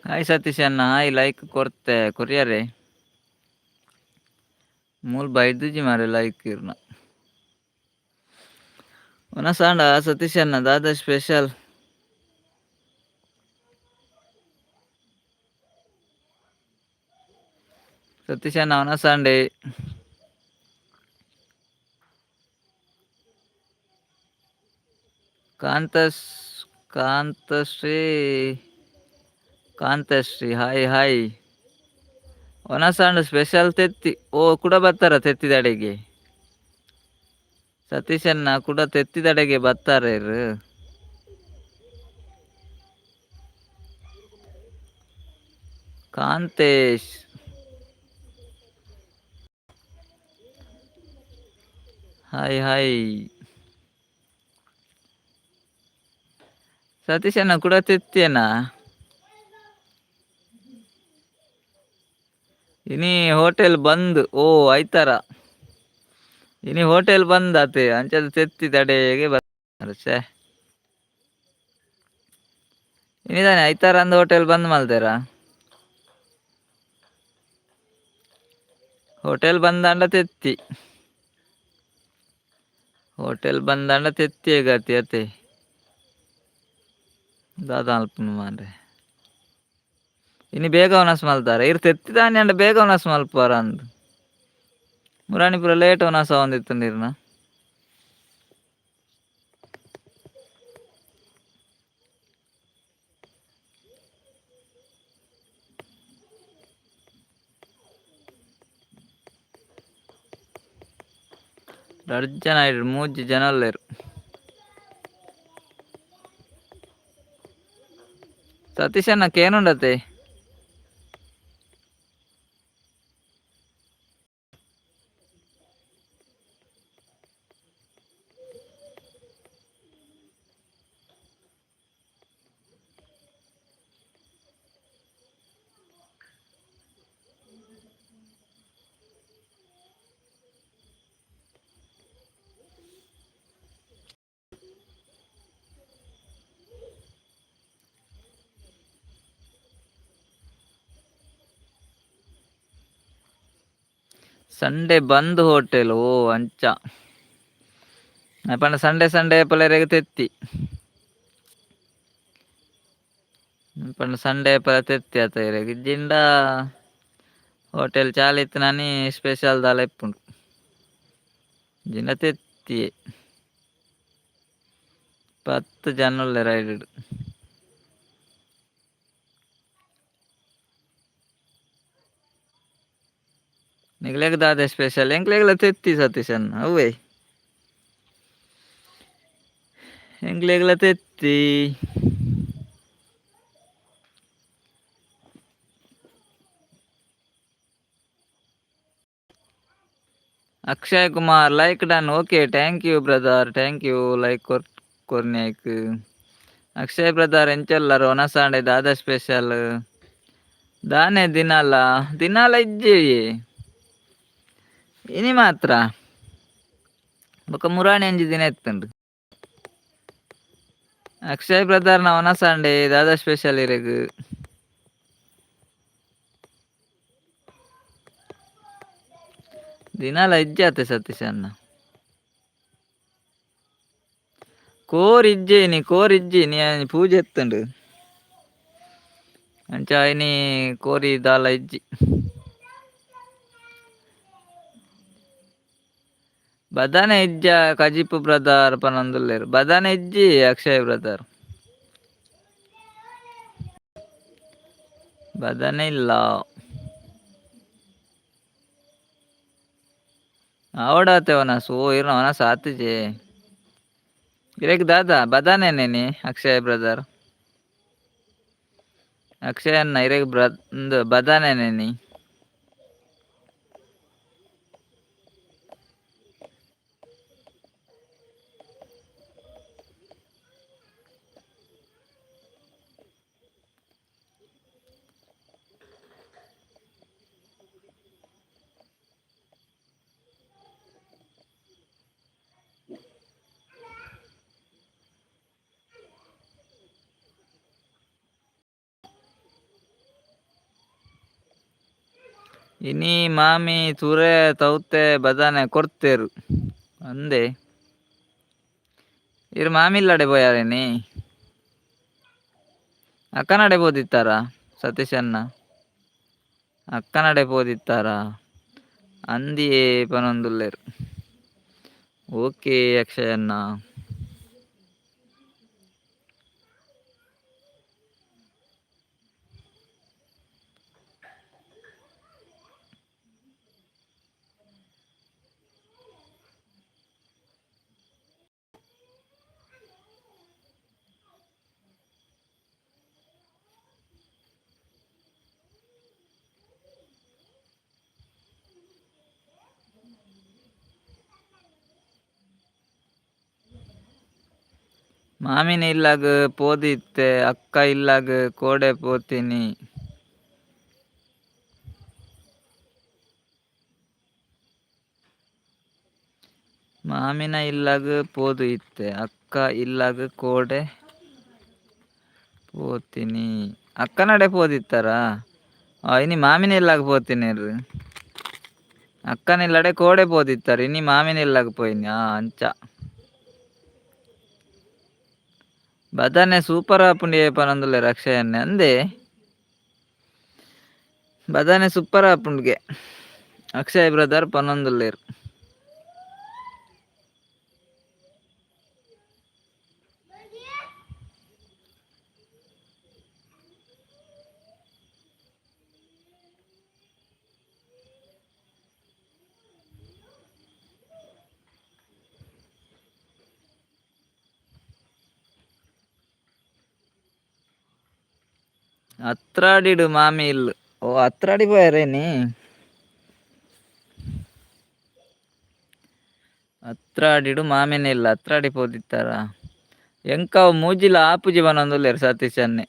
Hi Satish ಅಣ್ಣ, hi. Like ಕೊರ್ತೆ ಕೊರಿಯರೆ ಮೂಲ್ ಬೈದುಜಿ ಮಾರೆ ಲೈಕ್ ಇರ್ನ. ಒನಸಾಂಡ ಸತೀಶ್ ಅಣ್ಣ ದಾದಾ ಸ್ಪೆಷಲ್? ಸತೀಶ್ ಅಣ್ಣ ಒನಸಾಂಡೆ. Kanta Kantashree Kantashree hi hi. ಒನಸಾಂಡ ಸ್ಪೆಷಲ್ ತೆತ್ತಿ. ಓ ಕುಡ ಬತ್ತಾರ ತೆತ್ತಿದಡೆಗೆ? ಸತೀಶಣ್ಣ ಕುಡ ತೆತ್ತಿದಡೆಗೆ ಬತ್ತಾರೆ. Kantesh hi hi. ಸತೀಶಣ್ಣ ಕೂಡ ತೆತ್ತಿಯನಾ? ಇನಿ ಹೋಟೆಲ್ ಬಂದ್. ಓ ಐತಾರ ಇನಿ ಹೋಟೆಲ್ ಬಂದ್ ಆತೆ, ಅಂಚದ ತೆತ್ತಿದಡೆಗೆ ಬರ್ಸೆ. ಇನಿದಾನೆ ಐತಾರ ಅಂದ್ ಹೋಟೆಲ್ ಬಂದ್ ಮಲ್ದೇರಾ? ಹೋಟೆಲ್ ಬಂದಾಂಡ ತೆತ್ತಿ, ಹೋಟೆಲ್ ಬಂದಾಂಡ ತೆತ್ತಿ ಗತಿ ಅತೆ. ದಾದ ಅಲ್ಪುನು ಮಾರ್ರೆ, ಇನಿ ಬೇಗ ಒನಸ್ ಮಲ್ತಾರೆ ಇರ್ ತೆತ್ತಿದಾನೆ ಅಂಡ ಬೇಗ ಒನಸ್ ಮಲ್ಪುವರ ಅಂದ್. ಮುರಾಣಿ ಪೂರ ಲೇಟ್ ಒನಸ್ ಆವೊಂದಿತ್ತುಂಡು ಇರ್ನ. ರಡ್ಡ್ ಜನ ಇರ್, ಮೂಜಿ ಜನ ಉಲ್ಲೆರ್. ಸತೀಶಣ್ಣ ಕೇನುಂಡತೆ? ಸಂಡೆ ಬಂದ್ ಹೋಟೆಲ್. ಓ ಅಂಚ ಪಂಡ ಸಂಡೆ ಸಂಡೆ ಪಲರೆಗ್ ತೆತ್ತಿ ಪಂಡ ಸಂಡೆ ಪಲ ತೆತ್ತಿ ಆತ ಇರೆಗ್. ಇಜ್ಜಿಂಡ ಹೋಟೆಲ್ ಚಾಲು ಇತ್ತಿನಾನಿ ಸ್ಪೆಷಲ್ ದಾಲ ಇಪ್ಪುಂಡು, ಇಜ್ಜಿಂಡ ತೆತ್ತಿಯೆ. 10 ಜನ ಉಲ್ಲೆರ್ ಐಡ್. ನಿಗ್ಲೆಗ್ ದಾದ ಸ್ಪೆಷಲ್? ಎಂಕ್ಲೆಗ್ಲ ತೆತ್ತಿ ಸತೀಶಣ್ಣ, ಅವ್ವೇ ಎಂಕ್ಲೆಗ್ಲ ತೆತ್ತಿ. Akshay Kumar like done. Okay, thank you brother, thank you like ಕೊರ್ನ್ಯಾಕ್. Akshay brother ಎಂಚೊಲ್ಲರ್? ಒನಸಾಂಡೆ ದಾದ ಸ್ಪೆಷಲ್? ದಾನೆ ದಿನಾಲ ದಿನಾಲ ಇಜ್ಜಿ, ಇನಿ ಮಾತ್ರ. ಬೊಕ ಮುರಾಣಿ ಒಂಜಿ ದಿನ ಇತ್ತುಂಡು. ಅಕ್ಷಯ್ ಬ್ರದರ್ ನ ಒನಸಾಂಡೆ ದಾದ ಸ್ಪೆಷಲ್ ಇರೆಗ್? ದಿನಾಲ ಇಜ್ಜಾತೆ ಸತೀಶ್ ಅಣ್ಣ. ಕೋರಿ ಇಜ್ಜೆ ಇನಿ, ಕೋರಿ ಇಜ್ಜಿ ಇನಿ, ಪೂಜೆ ಇತ್ತುಂಡು, ಅಂಚ ಇನಿ ಕೋರಿ ದಾಲ ಇಜ್ಜಿ. ಬದಾನೆ ಇಜ್ಜ ಕಜಿಪು ಬ್ರದರ್ ಪನೊಂದುಲ್ಲೆರ್. ಬದಾನೆ ಇಜ್ಜಿ ಅಕ್ಷಯ್ ಬ್ರದರ್, ಬದನೆ ಇಲ್ಲ. ಆವಡಾತೆ ಒನಸ್. ಓ ಇರ್ನ ಒನಸ್ ಆತಿಜೆ. ಇರೆಗ್ ದಾದಾ ಬದಾನೆ ಅಕ್ಷಯ್ ಬ್ರದರ್? ಅಕ್ಷಯ್ ಅಣ್ಣ ಇರೆಗ್ ಉಂದು ಬದಾನೆ ನಿ? ಇನಿ ಮಾಮಿ ತುರೆ ತೌತೆ ಬದನೆ ಕೊಡ್ತೇರು ಅಂದೆ. ಇರು ಮಾಮಿ ಇಲ್ಲಡೆ ಪೋಯಾರೇನಿ? ಅಕ್ಕನಡೆ ಪೋದಿತ್ತಾರ ಸತೀಶಣ್ಣ? ಅಕ್ಕನಡೆ ಪೋದಿತ್ತಾರ ಅಂದಿಯೇ ಪನೊಂದುಲ್ಲೆರ್. ಓಕೆ ಅಕ್ಷಯಣ್ಣ. ಮಾಮಿನ ಇಲ್ಲಗ್ ಪೋದಿತ್ತೆ, ಅಕ್ಕ ಇಲ್ಲಗ್ ಕೋಡೆ ಪೋತಿನಿ. ಮಾಮಿನ ಇಲ್ಲಗ್ ಪೋದು ಇತ್ತೆ, ಅಕ್ಕ ಇಲ್ಲಗ್ ಕೋಡೆ ಪೋತಿನಿ. ಅಕ್ಕನಡೆ ಪೋದಿತ್ತಾರ? ಇನಿ ಮಾಮಿನ ಇಲ್ಲಗ್ ಪೋತಿನಿರ್. ಅಕ್ಕನ ಇಲ್ಲಡೆ ಕೋಡೆ ಪೋದಿತ್ತಾರ, ಇನಿ ಮಾಮಿನ ಇಲ್ಲಗ್ ಪೋಯಿನಿ. ಅಂಚ ಬದನೆ ಸೂಪರ್ ಆಪುಂಡು ಪನೊಂದುಲ್ಲೆರ್ ಅಕ್ಷಯಣ್ಣೆ ಅಂದೆ. ಬದನೆ ಸೂಪರ್ ಆಪುಂಡುಗೆ ಅಕ್ಷಯ್ ಬ್ರದರ್ ಪನೊಂದುಲ್ಲೆರ್. ಅತ್ರಾಡಿಡ್ ಮಾಮಿ ಇಲ್ಲ್. ಓ ಅತ್ರಾಡಿ ಪೋಯರೇನಿ? ಅತ್ರಾಡಿಡ್ ಮಾಮಿನ ಇಲ್ಲ್, ಅತ್ರಾಡಿ ಪೋದಿತ್ತಾರ? ಎಂಕವು ಮೂಜಿಲ ಆಪುಜಿ ಪನೊಂದುಲ್ಲೆರ್ ಸತೀಶಣ್ಣೆ.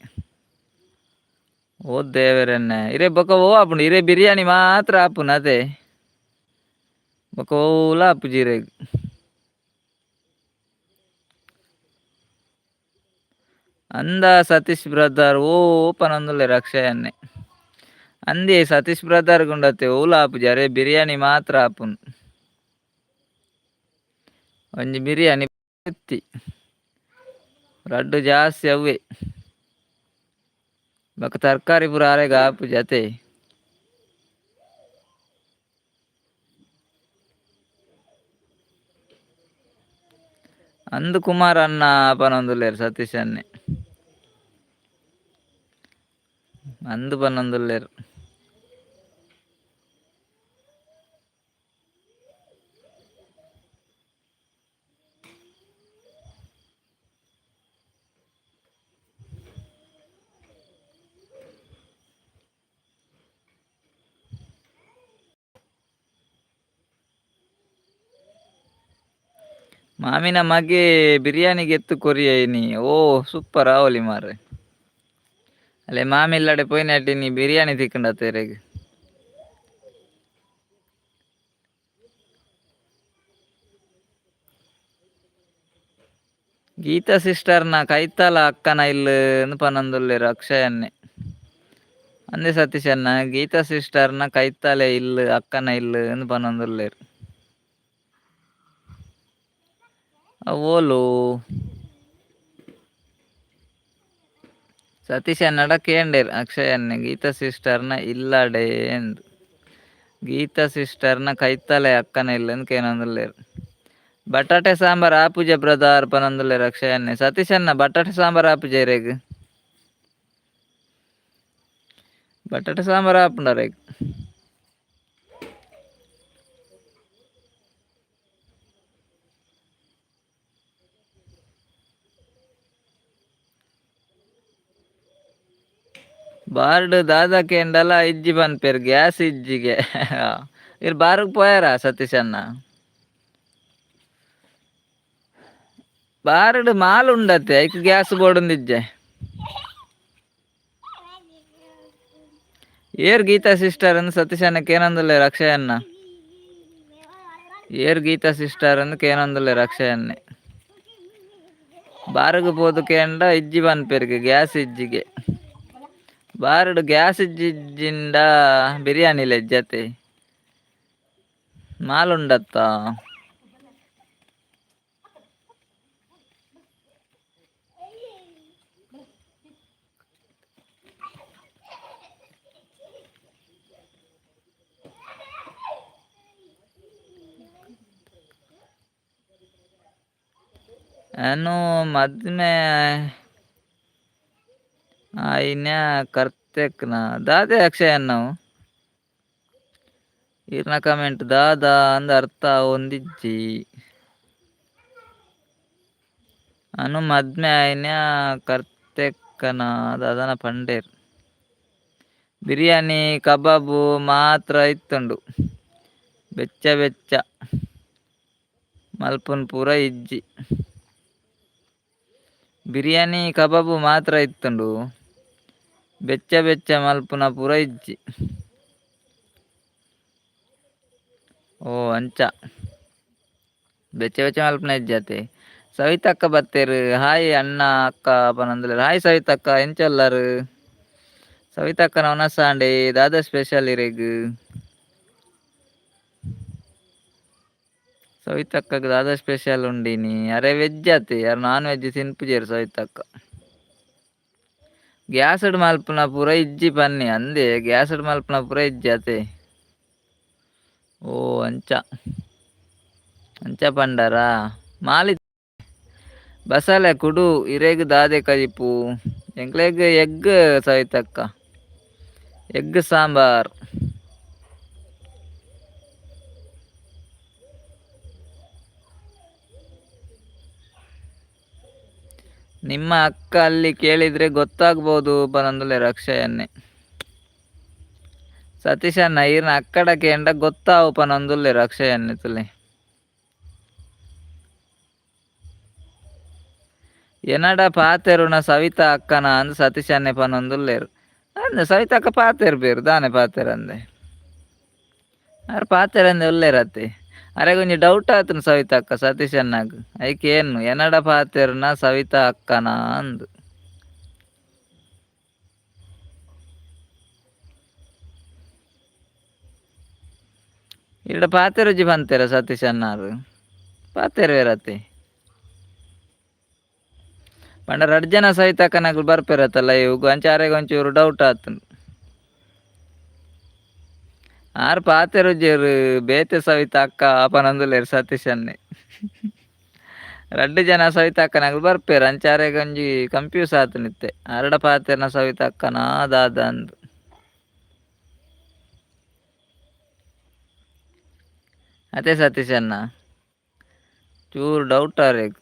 ಓ ದೇವೆರೆನ್ನೆ, ಇರೆ ಬೊಕ ಓ ಆಪುಂಡು? ಇರೆ ಬಿರಿಯಾನಿ ಮಾತ್ರ ಆಪುನು ಅತೆ, ಬೊಕ ಓಲ ಆಪುಜಿ ಇರೆಗ್. ಅಂದ ಸತೀಶ್ ಬ್ರದರ್ ಓ ಪನೊಂದುಲ್ಲೆರ್ ಅಕ್ಷಯಣ್ಣೆ. ಅಂದೆ ಸತೀಶ್ ಬ್ರದರ್ ಗುಂಡತ್ತೆ ಓಲ ಆಪುಜಿ, ಅರೆ ಬಿರಿಯಾನಿ ಮಾತ್ರ ಆಪುನು. ಒಂಜಿ ಬಿರಿಯಾನಿ ಬತ್ತಿ ರಡ್ಡು ಜಾಸ್ತಿ ಅವ್ವೆ, ಬೊಕ ತರಕಾರಿ ಪೂರ ಆರೆಗ್ ಆಪುಜಿ ಅತೆ. ಅಂದ್ ಕುಮಾರ್ ಅಣ್ಣ ಪನೊಂದುಲ್ಲೆರ್ ಸತೀಶ್ ಅಣ್ಣೆ. ಅಂದ್ ಪನೊಂದುಲ್ಲೆರ್. ಮಾಮಿನ ಮಗೆ ಬಿರಿಯಾನಿ ಗೆತ್ತು ಕೊರಿಯ ಇನಿ. ಓ ಸೂಪರ್ ಆವೊಲಿ ಮಾರ್ರೆ. ಅಲ್ಲೇ ಮಾಮಿ ಇಲ್ಲಡೆ ಪೋಯಿನಟ್ಟಿ ನೀ ಬಿರಿಯಾನಿ ತಿಕ್ಕುಂಡತ್ತ ಇರೆಗ್. ಗೀತಾ ಸಿಸ್ಟರ್ನ ಕೈತಾಲ ಅಕ್ಕನ ಇಲ್ಲ್ ಪನೊಂದುಲ್ಲೆರ್ ಅಕ್ಷಯಣ್ಣೆ. ಅಂದೆ ಸತೀಶಣ್ಣ, ಗೀತಾ ಸಿಸ್ಟರ್ನ ಕೈತಾಲೆ ಇಲ್ಲ್ ಅಕ್ಕನ ಇಲ್ಲ್ ಪನೊಂದುಲ್ಲೆರ್. ಓಲು ಸತೀಶ್ ಅಣ್ಣಡ ಕೇಂಡೆರ್ ಅಕ್ಷಯಣ್ಣೆ ಗೀತಾ ಸಿಸ್ಟರ್ನ ಇಲ್ಲಡೆ ಅಂದ್. ಗೀತಾ ಸಿಸ್ಟರ್ನ ಕೈತಾಲೆ ಅಕ್ಕನ ಇಲ್ಲ್ ಕೇನೊಂದುಲ್ಲೆರ್. ಬಟಾಟೆ ಸಾಂಬಾರ್ ಆಪುಜ ಬ್ರದರ್ ಪನೊಂದುಲ್ಲೆರ್ ಅಕ್ಷಯಣ್ಣೆ. ಸತೀಶಣ್ಣ ಬಟಾಟೆ ಸಾಂಬಾರ್ ಆಪುಜ ಇರೆಗ್? ಬಟಾಟೆ ಸಾಂಬಾರ್ ಆಪುಂಡು ಅರೆಗ್. ಬಾರ್ಡ್ ದಾದ ಕೇಂಡಲ ಇಜ್ಜಿ ಪನ್ಪೆರ್, ಗ್ಯಾಸ್ ಇಜ್ಜಿಗೆ. ಇರ್ ಬಾರ್ಗ್ ಪೋಯರಾ ಸತೀಶಣ್ಣ? ಬಾರ್ಡ್ ಮಾಲ್ ಉಂಡತ್ತೆ, ಐಕ್ ಗ್ಯಾಸ್ ಬೋಡುಂದಿಜ್ಜೆ. ಏರ್ ಗೀತಾ ಸಿಸ್ಟರ್ ಅಂದ್ ಸತೀಶಣ್ಣ ಕೇನೊಂದುಲ್ಲೆರ್ ಅಕ್ಷಯಣ್ಣ. ಏರ್ ಗೀತಾ ಸಿಸ್ಟರ್ ಅಂದ್ ಕೇನೊಂದುಲ್ಲೆರ್ ಅಕ್ಷಯಣ್ಣೆ. ಬಾರ್ಗ್ ಪೋದು ಕೇಂಡ ಇಜ್ಜಿ ಪನ್ಪೆರ್ಗೆ, ಗ್ಯಾಸ್ ಇಜ್ಜಿಗೆ. ಬಾರ್ಡ್ ಗ್ಯಾಸ್ ಇಜ್ಜಿಂಡ ಬಿರಿಯಾನಿ ಲೆಜ್ಜತೆ ಮಾಲುಂಡತ್ತ. ಅನು ಮದ್ಮೆ ಆಯಿನ ಕರ್ತೆಕ್ನ ದಾದೆ ಅಕ್ಷಯ್ ಅಣ್ಣವು ಈರ್ನ ಕಮೆಂಟ್ ದಾದಾ ಅಂದ್ ಅರ್ಥ ಆವೊಂದಿಜ್ಜಿ. ಅನು ಮದ್ಮೆ ಆಯಿನ ಕರ್ತೆಕ್ಕನ ದಾದನ ಪಂಡೇರ್. ಬಿರಿಯಾನಿ ಕಬಾಬು ಮಾತ್ರ ಇತ್ತುಂಡು ಬೆಚ್ಚ ಬೆಚ್ಚ ಮಲ್ಪುನ್ ಪೂರ ಇಜ್ಜಿ. ಬಿರಿಯಾನಿ ಕಬಾಬು ಮಾತ್ರ ಇತ್ತುಂಡು ಬೆಚ್ಚ ಬೆಚ್ಚ ಮಲ್ಪುನ ಪೂರ ಇಜ್ಜಿ. ಓ ಅಂಚ ಬೆಚ್ಚ ಬೆಚ್ಚ ಮಲ್ಪುನ ಇಜ್ಜತೆ. ಸವಿತಕ್ಕ ಬತ್ತೆರ್ ಹಾಯ್ ಅಣ್ಣ ಅಕ್ಕ ಪನೊಂದುಲ್ಲೆರ್. ಹಾಯ್ ಸವಿತಕ್ಕ ಎಂಚ ಉಲ್ಲರ್? ಸವಿತಕ್ಕನ ವನಸ್ ಆಂಡ್ ದಾದ ಸ್ಪೆಷಲ್ ಇರೆಗ್? ಸವಿತಕ್ಕಗ್ ದಾದ ಸ್ಪೆಷಲ್ ಉಂಡಿನಿ? ಅರೆ ವೆಜ್ ಅತೆ ಅರ್ ನಾನ್ ವೆಜ್ ತಿನ್ಪುಜೆರ್ ಸವಿತಕ್ಕ. ಗ್ಯಾಸ್ಡ್ ಮಲ್ಪುನ ಪೂರ ಇಜ್ಜಿ ಪನ್ನಿ ಅಂದೆ ಗ್ಯಾಸ್ಡ್ ಮಲ್ಪುನ ಪೂರ ಇಜ್ಜಿ ಅತೆ. ಓ ಅಂಚ ಅಂಚ ಪಂಡರಾ ಮಾಲಿ ಬಸಲೆ ಕುಡು ಇರೆಗ್ ದಾದೆ ಕಜಿಪು? ಎಂಕ್ಲೆಗ್ ಎಗ್ ಸವಿತಕ್ಕ ಎಗ್ ಸಾಂಬಾರ್. ನಿಮ್ಮ ಅಕ್ಕ ಅಲ್ಲಿ ಕೇಳಿದ್ರೆ ಗೊತ್ತಾಗ್ಬೋದು ಪನೊಂದುಲ್ಲೆರ್ ಅಕ್ಷಯನ್ನೇ. ಸತೀಶಣ್ಣ ಈರ್ನ ಅಕ್ಕಡ ಕೇಂಡ ಗೊತ್ತಾವು ಪನೊಂದುಲ್ಲೆರ್ ಅಕ್ಷಯನ್ನೇ ತೂಲೆ. ಎನಡ ಪಾತೆರುನ ಸವಿತಾ ಅಕ್ಕನ ಅಂದ್ ಸತೀಶನ್ನೇ ಪನೊಂದುಲ್ಲೆರ್. ಅಂದ್ ಸವಿತಾ ಅಕ್ಕ ಪಾತೆರ್ಬೆರ್ ದಾನೆ ಪಾತೆರಂದೆ. ಆರ್ ಪಾತೆರಂದೆ ಉಲ್ಲೆರತ್ತೆ. ಅರೆಗ್ ಒಂಜಿ ಡೌಟ್ ಆತುಂಡು ಸವಿತಾ ಅಕ್ಕ ಸತೀಶಣ್ಣಗ್ ಐಕ್ ಏನು ಎನಡ ಪಾತೆರುನ ಸವಿತಾ ಅಕ್ಕನ ಅಂದ್. ಈರ್ಡ ಪಾತೆರುಜಿ ಪಂತೆರ ಸತೀಶಣ್ಣಾರ್ ಪಾತೆರುವೆರತ್ತೆ. ಪಂಡ ರಡ್ಡ್ ಜನ ಸವಿತಕ್ಕನಕುಲು ಬರ್ಪೆರತ್ತ ಲೈವ್ ಅಂಚ ಅರೆಗ್ ಒಂಚೂರು ಡೌಟ್ ಆತುಂಡು. ಆರ್ ಪಾತೆರುಜೆರ್ ಬೇತೆ ಸವಿತಾ ಅಕ್ಕ ಪನೊಂದುಲ್ಲೆರ್ ಸತೀಶನ್ನೇ. ರಡ್ಡ್ ಜನ ಸವಿತಕ್ಕನಕುಲು ಬರ್ಪೆರ್ ಅಂಚ ಅರೆಗ್ ಒಂಜಿ ಕನ್ಫ್ಯೂಸ್ ಆತುಂಡು ಇತ್ತೆ ಆರ್ಡ ಪಾತೆರ್ನ ಸವಿತಕ್ಕನಾ ದಾದ ಅಂದ್. ಅತೆ ಸತೀಶಣ್ಣ ಚೂರು ಡೌಟ್ ಆರೆಗ್.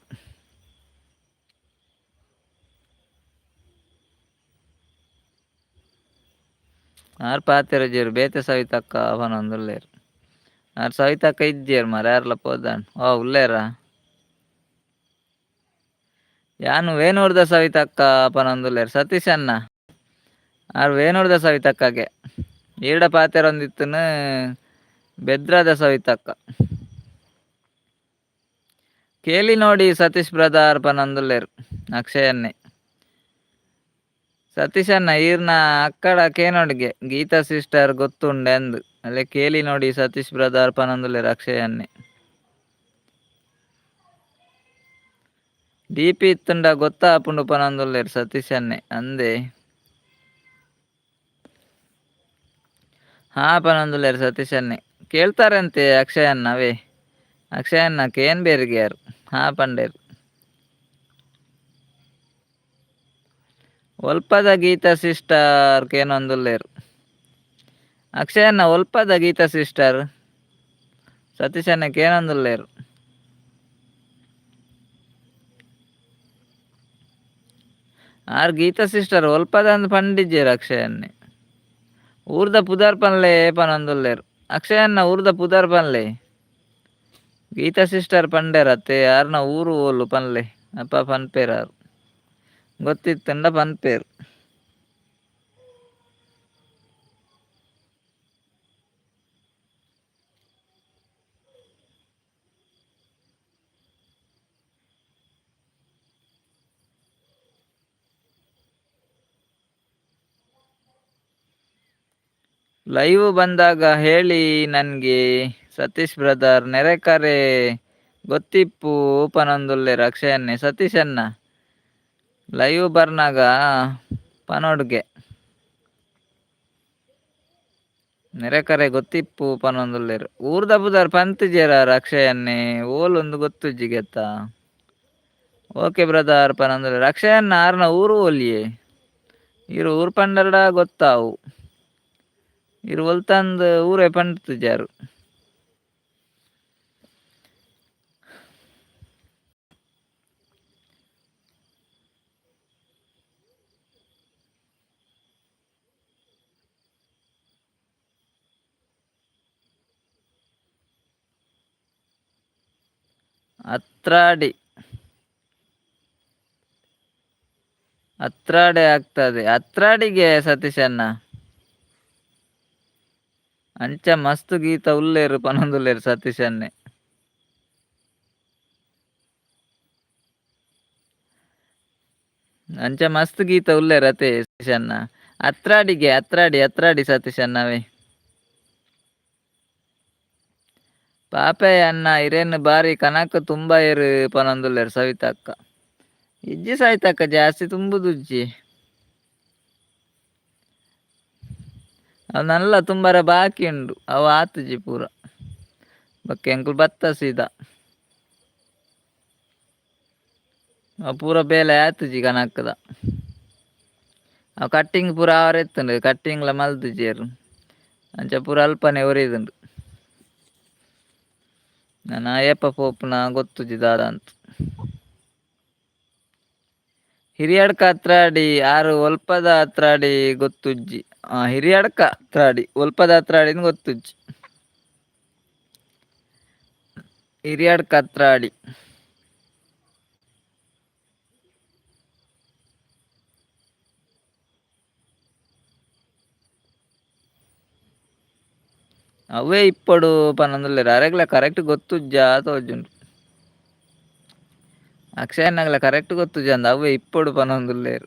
ಆರ್ ಪಾತೆರುಜೆರ್ ಬೇತೆ ಸವಿತಕ್ಕ ಪನೊಂದುಲ್ಲೆರ್. ಆರ್ ಸವಿತಕ್ಕ ಇಜ್ಜೆರ್ ಮಾರ್ರೆ ಆರ್ಲ ಪೋದಾಂಡ್. ಓ ಉಲ್ಲೆರಾ? ಯಾನ್ ವೇಣೂರ್ದ ಸವಿತಕ್ಕ ಪನೊಂದುಲ್ಲೆರ್ ಸತೀಶಣ್ಣ. ಆರ್ ವೇಣೂರ್ದ ಸವಿತಕ್ಕಗೆ. ಈರ್ಡ ಪಾತೆರೊಂದಿತ್ತಿನ ಬೆದ್ರದ ಸವಿತಕ್ಕ. ಕೇಲಿ ನೋಡಿ ಸತೀಶ್ ಬ್ರದರ್ ಪನೊಂದುಲ್ಲೆರ್ ಅಕ್ಷಯನ್ನೇ. ಸತೀಶಣ್ಣ ಈರ್ನ ಅಕ್ಕಡ ಕೇನೊಡ್ಗೆ ಗೀತಾ ಸಿಸ್ಟರ್ ಗೊತ್ತುಂಡೆ ಅಂದ್. ಅಲ್ಲೇ ಕೇಲಿ ನೋಡಿ ಸತೀಶ್ ಬ್ರದರ್ ಪನೊಂದುಲ್ಲೆರ್ ಅಕ್ಷಯನ್ನೇ. ಡಿಪಿ ಇತ್ತುಂಡ ಗೊತ್ತಾಪುಂಡು ಪನೊಂದುಲ್ಲೆರ್ ಸತೀಶನ್ನೇ ಅಂದೆ. ಹಾ ಪನೊಂದುಲ್ಲೆರ್ ಸತೀಶನ್ನೇ. ಕೇಳ್ತಾರಂತೆ ಅಕ್ಷಯಣ್ಣ ಅವೇ. ಅಕ್ಷಯಣ್ಣ ಕೇನ್ ಬೇರ್ಗ್ಯಾರ್ ಹಾ ಪಂಡೆರ್. ಒಲ್ಪದ ಗೀತಾ ಸಿಸ್ಟರ್ ಕೇನೊಂದುಲ್ಲೆರ್. ಅಕ್ಷಯಣ್ಣ ಒಲ್ಪದ ಗೀತಾ ಸಿಸ್ಟರ್ ಸತೀಶಣ್ಣ ಕೇನೊಂದುಲ್ಲೆರ್. ಆರ್ ಗೀತಾ ಸಿಸ್ಟರ್ ಒಲ್ಪದಂದ್ ಪಂಡಿಜ್ಜೆರ್ ಅಕ್ಷಯನ್ನೇ. ಊರ್ದ ಪುದರ್ ಪನ್ಲೆ ಪನೊಂದುಲ್ಲೆರ್. ಅಕ್ಷಯಣ್ಣ ಊರ್ದ ಪುದರ್ ಪನ್ಲೆ. ಗೀತಾ ಸಿಸ್ಟರ್ ಪಂಡೆರತ್ತೆ ಆರ್ನ ಊರು ಓಲು ಪನ್ಲೆ ಅಪ್ಪ ಪನ್ಪೆರ್ ಆರ್. ಗೊತ್ತಿತ್ತುಂಡ ಪನ್ಪೆರ್. ಲೈವ್ ಬಂದಾಗ ಹೇಳಿ ನನಗೆ ಸತೀಶ್ ಬ್ರದರ್. ನೆರೆಕರೆ ಗೊತ್ತಿಪ್ಪು ಪನೊಂದುಲ್ಲೆರ್ ಅಕ್ಷಯನ್ನೇ ಸತೀಶನ್ನ. ಲೈವ್ ಬರ್ನಾಗ ಪನೊಡ್ಗೆ. ನೆರೆಕರೆ ಗೊತ್ತಿಪ್ಪು ಪನೊಂದುಲ್ಲೆರ್. ಊರ್ದ ಪುದರ್ ಪಂತಿಜೆರ್ ಅಕ್ಷಯನ್ನೇ ಓಲೊಂದು ಗೊತ್ತುಜ್ಜಿಗೆತ್ತ. Okay brother ಪನೊಂದುಲ್ಲೆರ್. ಅಕ್ಷಯನ್ನ ಆರ್ನ ಊರು ಓಲಿಯೇ. ಈರ್ ಊರು ಪಂಡರ್ಡ ಗೊತ್ತಾವು. ಈರ್ ಒಲ್ತಂದು ಊರೇ ಪಂತಿಜಾರ್. ಅತ್ರಾಡಿ ಅತ್ರಾಡೆ ಆಗ್ತದೆ. ಅತ್ರಾಡಿಗೆ ಸತೀಶಣ್ಣ. ಅಂಚ ಮಸ್ತ್ ಗೀತ ಉಲ್ಲೇರು ಪನೊಂದುಲ್ಲೇರು ಸತೀಶನ್ನೇ. ಅಂಚ ಮಸ್ತ್ ಗೀತ ಉಲ್ಲೇರು ಅತೆ ಸತೀಶಣ್ಣ. ಅತ್ರಾಡಿಗೆ ಅತ್ರಾಡಿ ಅತ್ರಾಡಿ ಸತೀಶಣ್ಣವೇ. ಪಾಪೆ ಅಣ್ಣ ಇರೇನು ಬಾರಿ ಕನಕ್ ತುಂಬಾ ಏರು ಪನೊಂದುಲ್ಲೇರು ಸವಿತಕ್ಕ. ಇಜ್ಜಿ ಸವಿತಕ್ಕ ಜಾಸ್ತಿ ತುಂಬುದುಜ್ಜಿ. ಅವು ನಲ್ಲ ತುಂಬಾರ ಬಾಕಿ ಉಂಡು ಅವು ಆತುಜಿ ಪೂರ. ಬೊಕ್ಕ ಎಂಕುಲು ಬತ್ತ ಸೀದಾ. ಅವು ಪೂರ ಬೇಲೆ ಆತುಜಿ ಕನಕ್ದ. ಅವು ಕಟ್ಟಿಂಗ್ ಪೂರ ಆವರೆ ಇತ್ತುಂಡು ಕಟ್ಟಿಂಗ್ಲ ಮಲ್ತುಜೆರ್. ಅಂಚ ಪೂರ ಅಲ್ಪನೆ ಒರಿದುಂಡು. ನನ ಏಪ ಪೋಪುನ ಗೊತ್ತುಜಿ ದಾದ ಅಂತ. ಹಿರಿಯಡ್ಕ ಅತ್ರಾಡಿ ಆರು ಒಲ್ಪದ ಅತ್ರಾಡಿ ಗೊತ್ತುಜ್ಜಿ. ಹಿರಿಯಡ್ಕ ಅತ್ರಾಡಿ ಒಲ್ಪದ ಅತ್ರಾಡಿನ ಗೊತ್ತುಜ್ಜಿ. ಹಿರಿಯಡ್ಕ ಅತ್ರಾಡಿ. ಅವೇ ಇಪ್ಪಡು ಪನೊಂದುಲ್ಲೆರ್ ಅರೆಗ್ಲ ಕರೆಕ್ಟ್ ಗೊತ್ತುಜ್ಜಾ ತೋಜುಂಡು. ಅಕ್ಷಯಣ್ಣಗ್ಲ ಕರೆಕ್ಟ್ ಗೊತ್ತುಜ್ಜಂದ್ ಅವೇ ಇಪ್ಪಡು ಪನೊಂದುಲ್ಲೆರ್.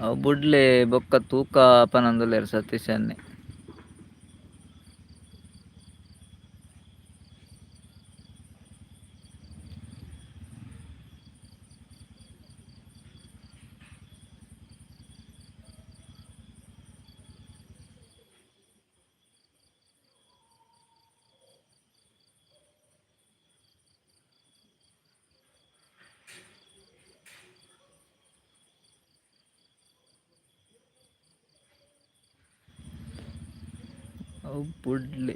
ಅವು ಬುಡ್ಲೆ ಬೊಕ್ಕ ತೂಕ ಪನೊಂದುಲ್ಲೆರ್ ಸತೀಶನ್ನೇ. ಅವು ಬುಡ್ಲೆ.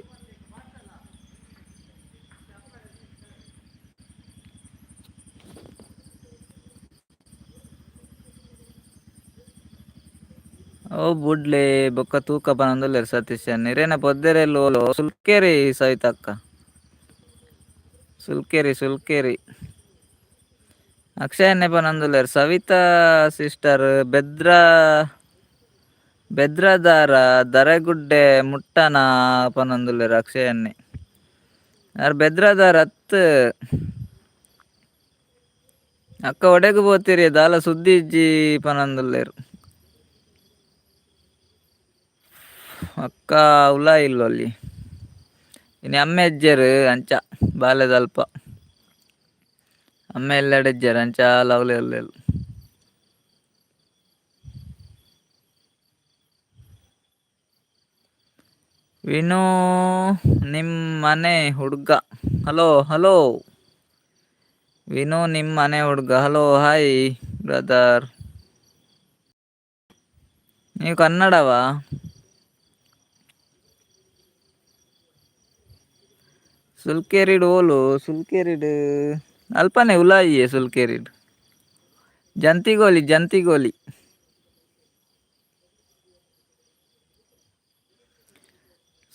ಅವು ಬುಡ್ಲೆ ಬೊಕ್ಕ ತೂಕ ಪನೊಂದುಲ್ಲೆರ್ ಸತೀಶನ್ನೇ. ಇರೆನ ಪೊದ್ದೆರೆಲ್ ಓಲು ಸುಲ್ಕೇರಿ ಸವಿತಕ್ಕ. ಸುಲ್ಕೇರಿ ಸುಲ್ಕೇರಿ. ಅಕ್ಷಯನ್ನೇ ಪನೊಂದುಲ್ಲೆರ್. ಸವಿತಾ ಸಿಸ್ಟರ್ ಬೆದ್ರ ಬೆದ್ರದಾರ ದರೆಗುಡ್ಡೆ ಮುಟ್ಟನ ಪನೊಂದುಲ್ಲೆರ್ ಅಕ್ಷಯನ್ನೇ. ಆರ್ ಬೆದ್ರದಾರ್ ಅತ್ತ್. ಅಕ್ಕ ಒಡೆಗ್ ಪೋತಿರಿ ದಾಲ ಸುದ್ದಿ ಇಜ್ಜಿ ಪನೊಂದುಲ್ಲೆರ್. ಅಕ್ಕ ಉಲಾಯಿ ಇಲ್ಲೊಲ್ಲಿ. ಇನಿ ಅಮ್ಮೆ ಇಜ್ಜೆರ್ ಅಂಚ ಬಾಲೆದಲ್ಪ. ಅಮ್ಮೆ ಎಲ್ಲೆಡೆ ಇಜ್ಜೆರ್ ಅಂಚ ಲವ್ಲೆ ಉಲ್ಲೆರ್. ವಿನೂ ನಿಮ್ಮನೆ ಹುಡುಗ. Hello hello. Vinu ನಿಮ್ಮನೆ ಹುಡುಗ. Hello hi brother. ನೀವು ಕನ್ನಡವಾ? ಸುಲ್ಕೇರಿಡ್ ಓಲು ಸುಲ್ಕೇರಿಡ್ ಅಲ್ಪನೆ ಉಲಾಯಿಯೆ ಸುಲ್ಕೇರಿಡ್. ಜಂತಿಗೋಲಿ ಜಂತಿಗೋಲಿ.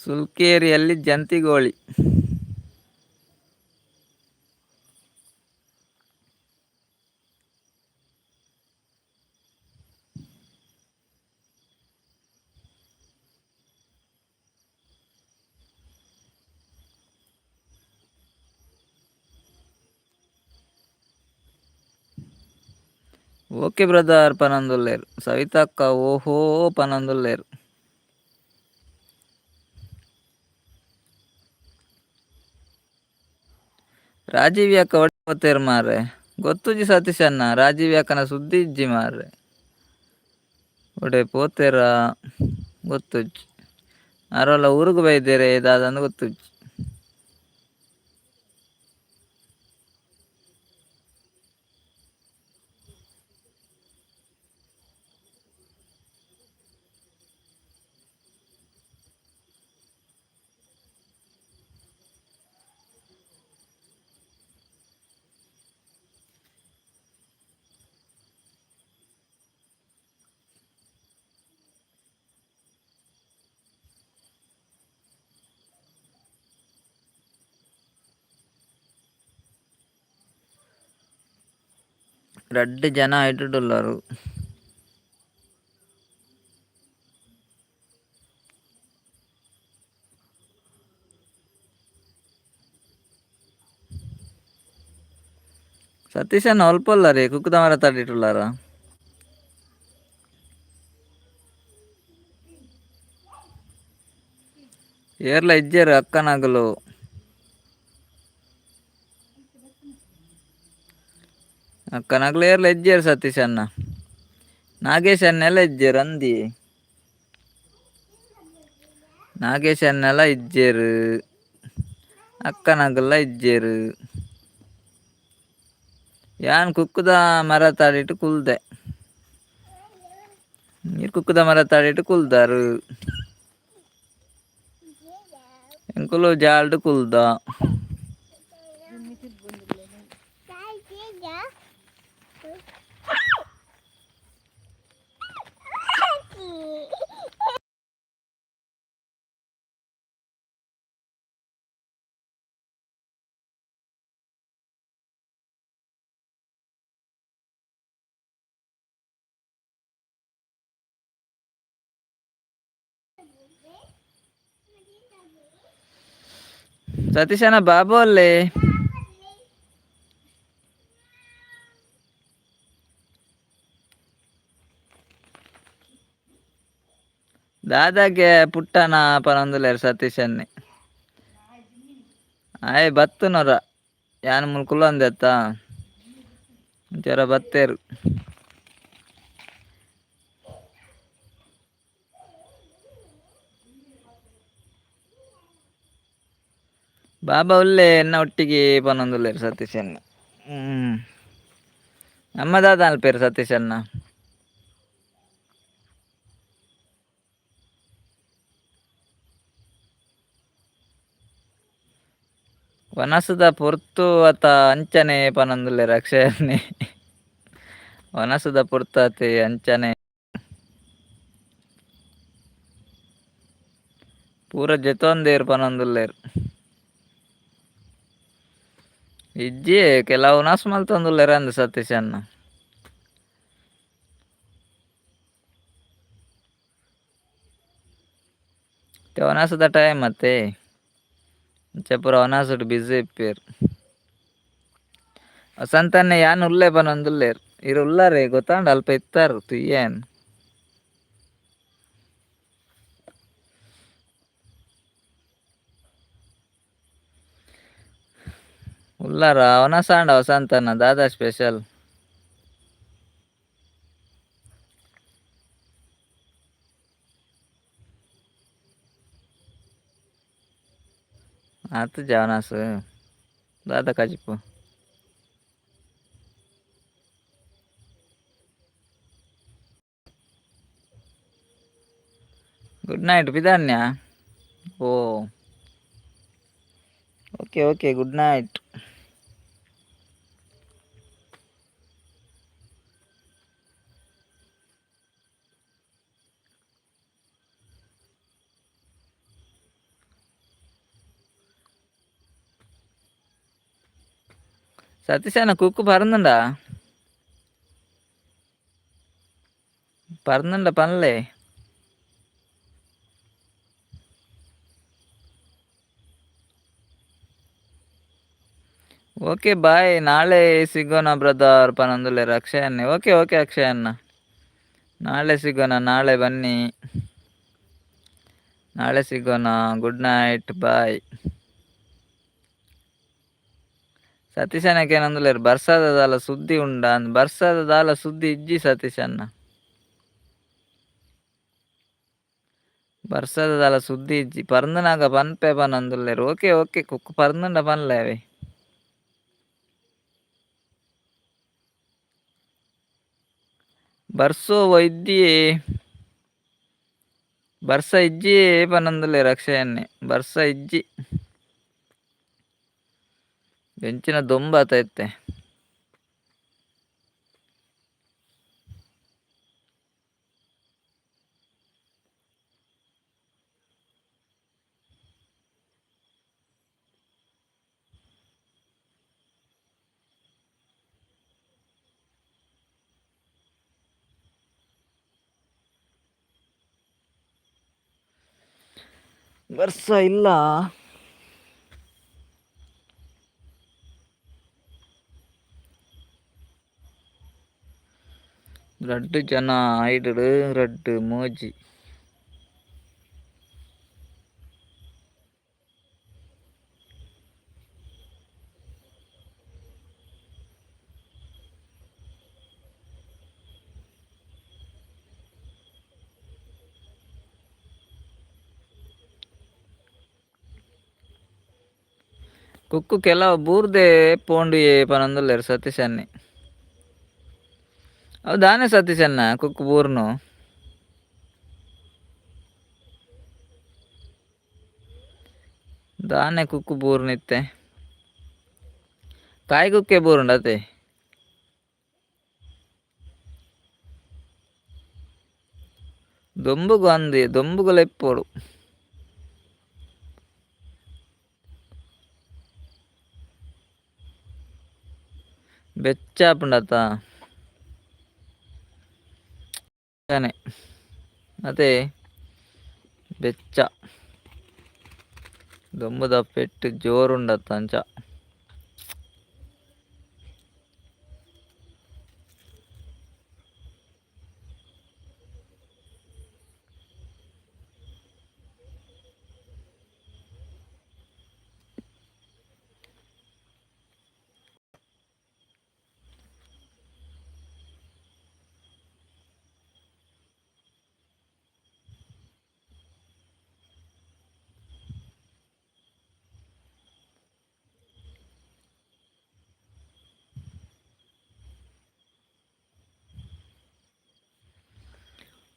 ಸುಲ್ಕೇರಿಯಲ್ಲಿ ಜಂತಿಗೋಳಿ. ಓಕೆ ಬ್ರದರ್ ಪನೊಂದುಲ್ಲೆರ್ ಸವಿತಕ್ಕ ಓಹೋ ಪನೊಂದುಲ್ಲೆರ್. ರಾಜೀವ್ ಅಕ್ಕ ಒಡೆ ಪೋತೆರ್ ಮಾರ್ರೆ ಗೊತ್ತುಜಿ ಸತೀಶಣ್ಣ ರಾಜೀವ್ ಅಕ್ಕನ ಸುದ್ದಿ ಇಜ್ಜಿ ಮಾರ್ರೆ ಒಡೆ ಪೋತೆರಾ ಗೊತ್ತುಜ್ಜಿ ಅರೋಲ ಊರುಗು ಬೈದೆರೆ ದಾದಂದ್ ಗೊತ್ತುಜ್ಜಿ. ರಡ್ಡ್ ಜನ ಐಟುಡುಲ್ಲರು. ಸತೀಶಣ್ಣ ಒಲ್ಪ ಉಲ್ಲರೆ ಕುಕ್ಕುದ ಮರತ ಅಡಿಟ್ ಉಲ್ಲಾರ? ಏರ್ಲ ಇಜ್ಜೆರ್ ಅಕ್ಕನಗುಲು. ಅಕ್ಕನಗುಲು ಏರ್ಲ ಇಜ್ಜೆರ್ ಸತೀಶಣ್ಣ ನಾಗೇಶ್ ಅಣ್ಣೆಲ ಇಜ್ಜೆರ್ ಅಂದಿ. ನಾಗೇಶ್ ಅಣ್ಣೆಲ ಇಜ್ಜೆರ್ ಅಕ್ಕನಗುಲ್ಲ ಇಜ್ಜೆರ್. ಯಾನ್ ಕುಕ್ಕುದ ಮರತ ಅಡಿಟ್ ಕುಲ್ದೆ. ಈರ್ ಕುಕ್ಕುದ ಮರತ ಅಡಿಟ್ ಕುಲ್ದರ್. ಎಂಕುಲು ಜಾಲ್ಡ್ ಕುಲ್ದ. ಸತೀಶಣ್ಣ ಬಾಬು ಅಲ್ಲೇ. ದಾದಾಗೆ ಪುಟ್ಟನ ಪನೊಂದುಲ್ಲೆರ್ ಸತೀಶನ್ನೆ. ಆಯೆ ಬತ್ತುನೊರ ಯಾನ್ ಮೂಲು ಕುಲ್ಲೊಂದೆತ್ತ ಅಂಚ ಒರ ಬತ್ತೆರ್. ಬಾಬಾ ಉಲ್ಲೆ ಎನ್ನ ಒಟ್ಟಿಗೆ ಪನೊಂದುಲ್ಲೆರ್ ಸತೀಶಣ್ಣೆ. ನಮ್ಮ ದಾದ ಅನ್ಪೇರ್ ಸತೀಶಣ್ಣ. ವನಸುದ ಪೊರ್ತು ಅತ ಅಂಚನೆ ಪನೊಂದುಲ್ಲೆರ್ ಅಕ್ಷಯನ್ನೇ. ವನಸುದ ಪೊರ್ತು ಅತೆ ಅಂಚನೆ. ಪೂರ ಜೆತೊಂದೆರ್ ಪನೊಂದುಲ್ಲೆರ್. ಇಜ್ಜಿ ಕೆಲವು ವನಸ್ ಮಲ್ತೊಂದುಲ್ಲೆರ್ ಅಂದ್ ಸತೀಶಣ್ಣ. ಇತ್ತೆ ವನಸುದ ಟೈಮ್ ಅತ್ತೆ ಅಂಚ ಪೂರ ವನಸುಡು ಬಿಜಿ ಇಪ್ಪುವೆರ್. ವಸಂತಣ್ಣೆ ಯಾನ್ ಉಲ್ಲೆ ಪನೊಂದುಲ್ಲೆರ್ ಇರ್ ಉಲ್ಲರೆ ಗೊತ್ತಾಂಡ್ ಅಲ್ಪ ಇತ್ತರ್ ತೂಯೆ ಯಾನ್. ಉಲ್ಲರ ವನಸ್ ಆಂಡ ವಸಂತಣ್ಣ ದಾದಾ ಸ್ಪೆಷಲ್. ಆತುಜ ವನಸ್ ದಾದ ಕಜಿಪು. ಗುಡ್ ನೈಟ್ ಪಿದಾನ್ಯ ಓ ಓಕೆ ಓಕೆ ಗುಡ್ ನೈಟ್. ಸತೀಶನ ಕುಕ್ಕು ಪರಂದುಂಡ ಪರಂದುಂಡ ಪನ್ಲೆ. ಓಕೆ ಬಾಯ್, ನಾಳೆ ಸಿಗೋಣ ಬ್ರದರ್ ಪನೊಂದುಲ್ಲೆರ್ ಅಕ್ಷಯ್ ಅಣ್ಣೆ. ಓಕೆ ಓಕೆ ಅಕ್ಷಯ್ ಅಣ್ಣ, ನಾಳೆ ಸಿಗೋಣ, ನಾಳೆ ಬನ್ನಿ, ನಾಳೆ ಸಿಗೋಣ. Good night, bye. ಸತೀಶನಕ್ಕೆ ಏನಂದುಲ್ಲೆರ್ ಬರ್ಸದ ದಾಲ ಸುದ್ದಿ ಉಂಡಾ ಅಂದ್. ಬರ್ಸದ ದಾಲ ಸುದ್ದಿ ಇಜ್ಜಿ ಸತೀಶಣ್ಣ, ಬರ್ಸದ ದಾಲ ಸುದ್ದಿ ಇಜ್ಜಿ. ಪರ್ಂದನಾಗ ಪನ್ಪೆ ಪನೊಂದುಲ್ಲೆರ್. ಓಕೆ ಓಕೆ, ಕುಕ್ಕು ಪರ್ಂದುಂಡ ಪನ್ಲೆ ಅವೆ. ಬರ್ಸೋ ಇದ್ದಿಯೇ, ಬರ್ಸ ಇಜ್ಜಿಯೇ ಪನೊಂದುಲ್ಲೆರ್ ಅಕ್ಷಯಣ್ಣೆ. ಬರ್ಸ ಇಜ್ಜಿ, ಎಂಚಿನ ದೊಂಬಾತ ಇತ್ತೆ. ಬರ್ಸ ಇಲ್ಲ. ರಡ್ಡ್ ಜನ ಐಡ್ ರಡ್ಡ್ ಮೂಜಿ. ಕುಕ್ಕು ಕೆಲವು ಬೂರ್ದೆ ಪೋಂಡುಯೆ ಪನೊಂದುಲ್ಲೆರ್ ಸತೀಶಣ್ಣೆ. ಅವು ದಾನೆ ಸತೀಶಣ್ಣ ಕುಕ್ಕು ಬೂರ್ನು? ದಾನೆ ಕುಕ್ಕು ಬೂರ್ನು ಇತ್ತೆ? ಕಾಯಿ ಕುಕ್ಕೆ ಬೂರುಂಡು ಅತೆ. ದೊಂಬುಗು ಅಂದ್, ದೊಂಬುಗುಲ ಇಪ್ಪೊಡು. ಬೆಚ್ಚ ಆಪುಂಡತ ಅತೆ, ಬೆಚ್ಚ ದೊಂಬುದ ಪೆಟ್ಟ್ ಜೋರುಂಡತ್ತ ಅಂಚ.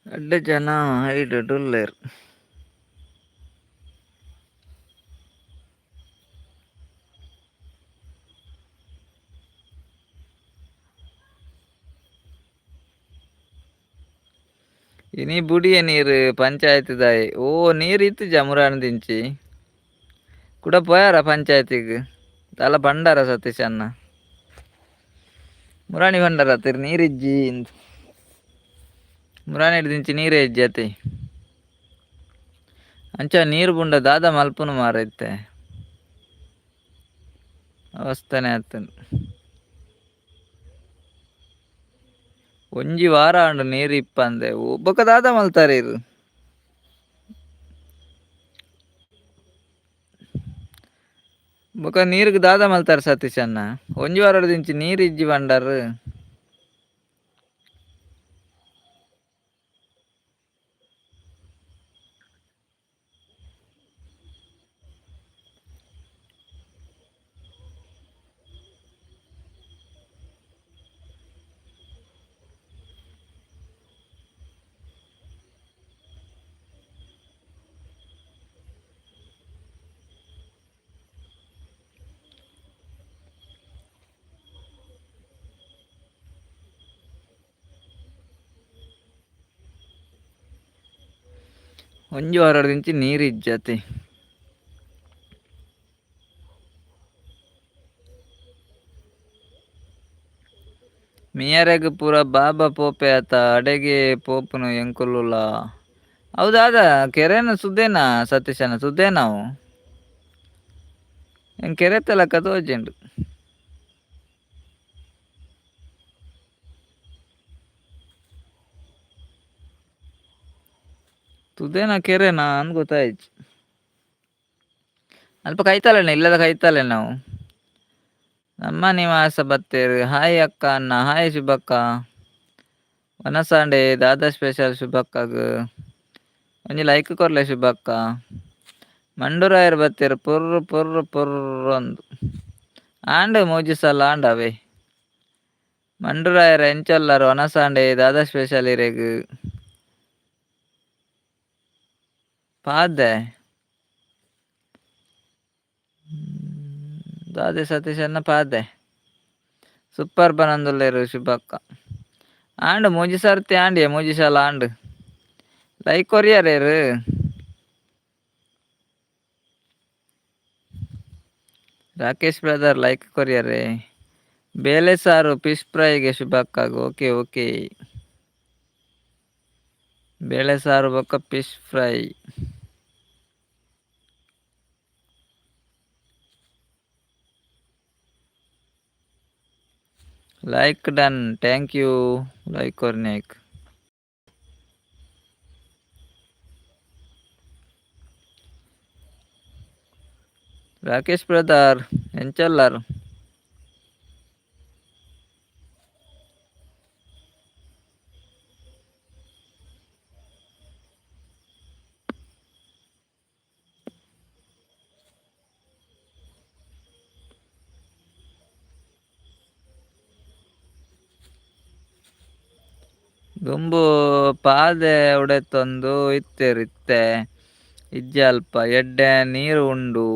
ರಡ್ಡ್ ಜನ ಐಟ್ ಉಲ್ಲೆರ್. ಇನಿ ಬುಡಿಯೆ ನೀರ್ ಪಂಚಾಯತ್ದಾಯೆ. ಓ ನೀರ್ ಇತ್ತಿಜ ಮುರಾನಿ ಕುಡ ಪೋಯಾರ ಪಂಚಾಯತಿಗ್? ದಾಲ ಪಂಡಾರ ಸತೀಶ್ ಅಣ್ಣ? ಮುರಾಣಿ ಪಂಡಾರ ತಿರ್ ನೀರಿಜ್ಜಿ ಇಂದ್. ಮುರಾನಿ ದಿಂಚಿ ನೀರೇ ಇಜ್ಜಿ ಅತೆ. ಅಂಚ ನೀರು ಬುಂಡ ದಾದ ಮಲ್ಪುನು ಮಾರ್ರೆ ಇತ್ತೆ. ಅವಸ್ಥನೆ ಆತುಂಡು. ಒಂಜಿ ವಾರ ಆಂಡ್ ನೀರು ಇಪ್ಪಂದೆ. ಬೊಕ ದಾದ ಮಲ್ತಾರೆ ಇರ್? ಬೊಕ ನೀರುಗ್ ದಾದ ಮಲ್ತಾರೆ ಸತೀಶ್ ಅಣ್ಣ? ಒಂಜಿ ವಾರಡ್ದಿಂಚಿ ನೀರು ಇಜ್ಜಿ ಪಂಡರ್. ಒಂಜಿ ವಾರಡ್ದಿಂಚಿ ನೀರು ಇಜ್ಜಿ ಅತೆ. ಮಿಯರೆಗ್ ಪೂರ ಬಾಬಾ ಪೋಪೆ ಆತ ಅಡೆಗೆ ಪೋಪುನು ಎಂಕುಲುಲ. ಹೌದಾದ ಕೆರೆನ ಸುದೇನಾ ಸತೀಶನ ಸುದೇನಾವು ಎಂಕ್ ಕೆರೆತ ಲೆಕ್ಕ ತೋಜುಂಡು. ತುದೇನ ಕೆರೆನಾ ಅಂದ್ ಗೊತ್ತಾಯ್ತು. ಅಲ್ಪ ಕೈತಲನೆ ಇಲ್ಲದ ಕೈತಲೆ ನಾವು. ನಮ್ಮ ನಿವಾಸ ಬತ್ತೇರು ಹಾಯ್ ಅಕ್ಕ ಅಣ್ಣ ಹಾಯ್ ಶುಭಕ್ಕ. ವನಸಾಂಡೆ ದಾದಾ ಸ್ಪೆಷಲ್ ಶುಭಕ್ಕಗ್. ಒಂಜಿ ಲೈಕ್ ಕೊರ್ಲೆ ಶುಭಕ್ಕ. ಮಂಡೂರಾಯರ್ ಬತ್ತೇರು ಪುರ್ರು ಪುರ್ರು ಪುರ್ರು ಅಂದು. ಆಂಡ್ ಮೂಜಿ ಸಲ ಆಂಡವೇ. ಮಂಡೂರಾಯರ್ ಎಂಚೊಲ್ಲರು ವನಸಾಂಡೆ ದಾದಾ ಸ್ಪೆಷಲ್ ಇರೆಗ್. ಪಾದೆ. ದಾದೆ ಸತೀಶನ್ನ ಪಾದೆ. ಸೂಪರ್ ಪನೊಂದುಲ್ಲೆರ್ ಶುಭಕ್ಕ. ಆಂಡ್ ಮೂಜಿ ಸರ್ತಿ ಆಂಡಿಯೇ ಮೂಜಿ ಸಲ ಆಂಡ್. ಲೈಕ್ ಕೊರಿಯರೇರು. ರಾಕೇಶ್ ಬ್ರದರ್ ಲೈಕ್ ಕೊರಿಯರೆ. ಬೇಲೆ ಸಾರು ಫಿಶ್ ಫ್ರೈಗೆ ಶುಭಕ್ಕಾಗ ಓಕೆ ಓಕೆ. ಬೇಳೆ ಸಾರು ಬೊಕ್ಕ fish fry. Like done thank you like ಕೊರ್ನೇಕ್. Rakesh brother ಎಂಚೊಲ್ಲರ್. ದುಂಬು ಪಾದೆ ಉಡೆತೊಂದು ಇತ್ತೆರ್ ಇತ್ತೆ ಇಜ್ಜಿ ಅಲ್ಪ ಎಡ್ಡೆ ನೀರು ಉಂಡು.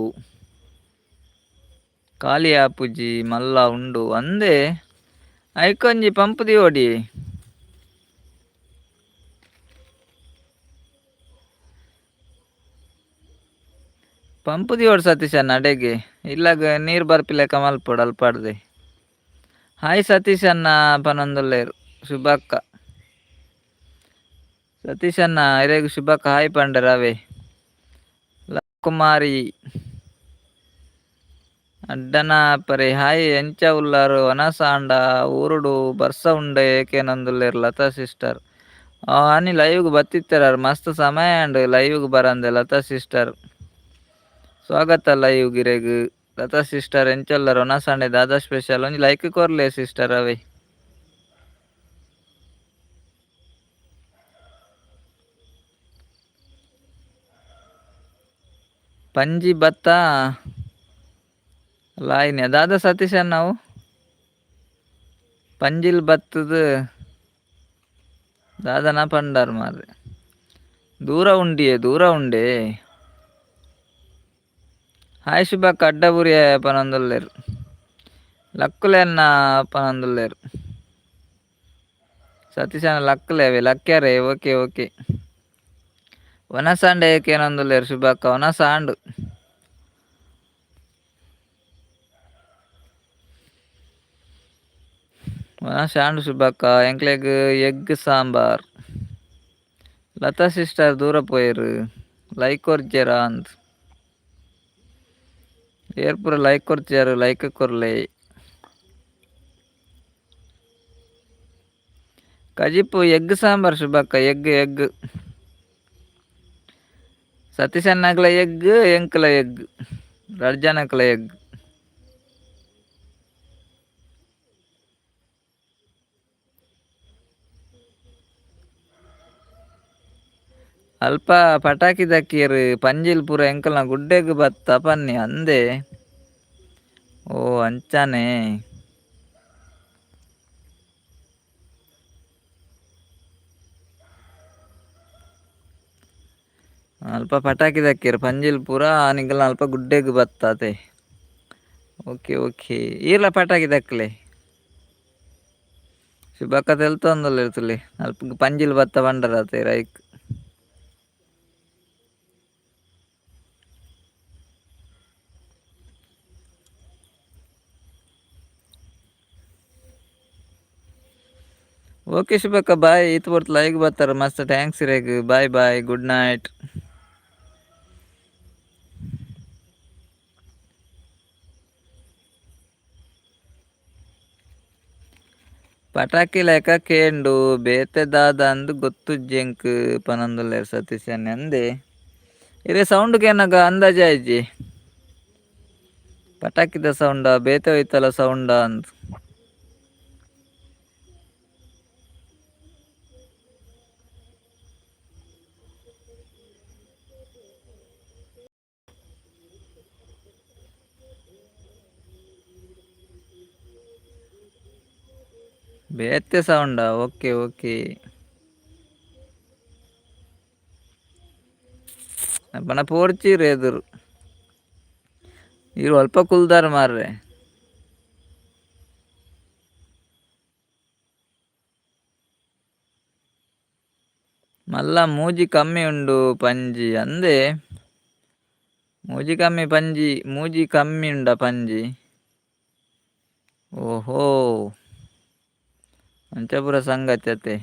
ಖಾಲಿ ಆಪುಜಿ ಮಲ್ಲ ಉಂಡು ಅಂದೆ ಐಕೊಂಜಿ ಪಂಪ್ ದಿವೊಡಿ. ಪಂಪ್ ದಿವೊಡು ಸತೀಶಣ್ಣ ಅಡೆಗೆ ಇಲ್ಲಗ್ ನೀರು ಬರ್ಪಿಲೆಕ ಮಲ್ಪೊಡು ಅಲ್ಪಡ್ದ್. ಹಾಯ್ ಸತೀಶಣ್ಣ ಪನೊಂದುಲ್ಲೆರ್ ಶುಭಕ್ಕ. ಸತೀಶಣ್ಣ ಇರೆಗ್ ಶುಭಕ್ಕ ಹಾಯ್ ಪಂಡೆರ್ ಅವೇ. ಕುಮಾರಿ ಅಡ್ಡನ ಪರೆ ಹಾಯ್ ಎಂಚ ಉಲ್ಲರ್ ವನಸಾಂಡ ಊರುಡು ಬರ್ಸ ಉಂಡೆ ಏಕೇನೊಂದುಲ್ಲೆರ್ ಲತಾ ಸಿಸ್ಟರ್. ಆನಿ ಲೈವ್ಗ್ ಬತ್ತಿತ್ತೆರ್ ಮಸ್ತ್ ಸಮಯ ಆಂಡ್ ಲೈವ್ಗ್ ಬರಂದೆ ಲತಾ ಸಿಸ್ಟರ್. ಸ್ವಾಗತ ಲೈವ್ ಗಿರೆಗ್. ಲತಾ ಸಿಸ್ಟರ್ ಎಂಚ ಉಲ್ಲರ್ ವನಸಾಂಡೆ ದಾದಾ ಸ್ಪೆಷಲ್ ಒಂಜಿ ಲೈಕ್ ಕೊರ್ಲೆ ಸಿಸ್ಟರ್ ಅವೇ. ಪಂಜಿ ಬತ್ತ ಲಾಯಿನೆ ದಾದಾ ಸತೀಶ್ ಅವು ಪಂಜಿಲ್ ಬತ್ತದ ದಾದನ ಪಂಡಾರ್ ಮಾರ್ರೆ. ದೂರ ಉಂಡಿಯೇ ದೂರ ಉಂಡೆ. ಹಾಯ್ ಶುಭಕ್ಕ ಅಡ್ಡಬುರಿಯ ಪನೊಂದುಲ್ಲೆರ್. ಲಕ್ಕುಲೆನ್ನ ಪನೊಂದುಲ್ಲೆರ್. ಸತೀಶನ ಲಕ್ಕುಲೆ ಅವೆ ಲಕ್ಕ್ಯಾರೆ ಓಕೆ ಓಕೆ. ವನಸಾಂಡೆ ಏಕೇನೊಂದುಲ್ಲೆರ್ ಶುಭಕ್ಕ ವನಸಾಂಡ್. ವನಸಾಂಡ್ ಶುಭಕ್ಕ ಎಂಕ್ಲೆಗ್ ಎಗ್ ಸಾಂಬಾರ್. ಲತಾ ಸಿಸ್ಟರ್ ದೂರ ಪೋಯೆರ್ ಲೈಕ್ ಕೊರ್ಜೆರಾ ಅಂದ್. ಏರ್ ಪೂರ ಲೈಕ್ ಕೊರ್ಜೆರ್ ಲೈಕ್ ಕೊರ್ಲೆ. ಕಜಿಪು ಎಗ್ ಸಾಂಬಾರ್ ಶುಭಕ್ಕ ಎಗ್ ಎಗ್. ಸತೀಶಣ್ಣಗ್ಲ ಎಗ್ ಎಂಕ್ಲ ಎಗ್ ರಡ್ಡ್ ಜನಕ್ಲ ಎಗ್. ಅಲ್ಪ ಪಟಾಕಿ ದಕ್ಕಿಯೆರ್ ಪಂಜಿಲ್ ಪೂರ ಎಂಕಲ್ನ ಗುಡ್ಡೆಗ್ ಬತ್ತ ಪನ್ನಿ ಅಂದೆ. ಓ ಅಂಚನೆ. ಅಲ್ಪ ಪಟಾಕಿ ದಕ್ಕಿಯೆರ್ ಪಂಜಿಲ್ ಪೂರ ನಿಕಲ್ನ ಅಲ್ಪ ಗುಡ್ಡೆಗ್ ಬತ್ತಾತೆ. ಓಕೆ ಓಕೆ ಈರ್ಲ ಪಟಾಕಿ ದಕ್ಲೆ. ಶುಭಕ್ಕ ತೆಲ್ತೊಂದುಲ್ಲೆರ್ ತೂಲೆ ಅಲ್ಪ ಪಂಜಿಲ್ ಬತ್ತ ಪಂಡರತೆ ರೈಕ್. ಓಕೆ ಶುಭಕ್ಕ ಬಾಯ್, ಈತ್ ಪೊರ್ತು ಲೈಕ್ ಬರ್ತಾರೆ ಮಸ್ತ್ thanks ಇರೆಗ್. Bye bye, good night. ಪಟಾಕಿ ಲೆಕ ಕೇಂಡು ಬೇತೆ ದಾದ ಅಂದ್ ಗೊತ್ತುಜ್ಜಿ ಎಂಕ್ ಪನೊಂದುಲ್ಲೆರ್ ಸತೀಶ್ ಅಣ್ಣೆ ಅಂದೆ. ಇರೆ ಸೌಂಡ್ ಕೇನಗ ಅಂದಾಜೆ ಆಯಿಜಿ ಪಟಾಕಿದ ಸೌಂಡ ಬೇತೆ ಒಯ್ತಲ ಸೌಂಡ ಅಂದ್. ಬೇತೆ ಸೌಂಡ ಓಕೆ ಓಕೆ. ಪಂಡ ಪೋಡ್ಚಿರ್ ಎದುರು ಈರ್ ಅಲ್ಪ ಕುಲ್ದಾರ್ ಮಾರ್ರೆ. ಮಲ್ಲ ಮೂಜಿ ಕಮ್ಮಿ ಉಂಡು ಪಂಜಿ ಅಂದೆ. ಮೂಜಿ ಕಮ್ಮಿ ಪಂಜಿ, ಮೂಜಿ ಕಮ್ಮಿ ಉಂಡ ಪಂಜಿ. ಓಹೋ ಅಂಚ ಪೂರ ಸಂಗತಿ ಅತೆ.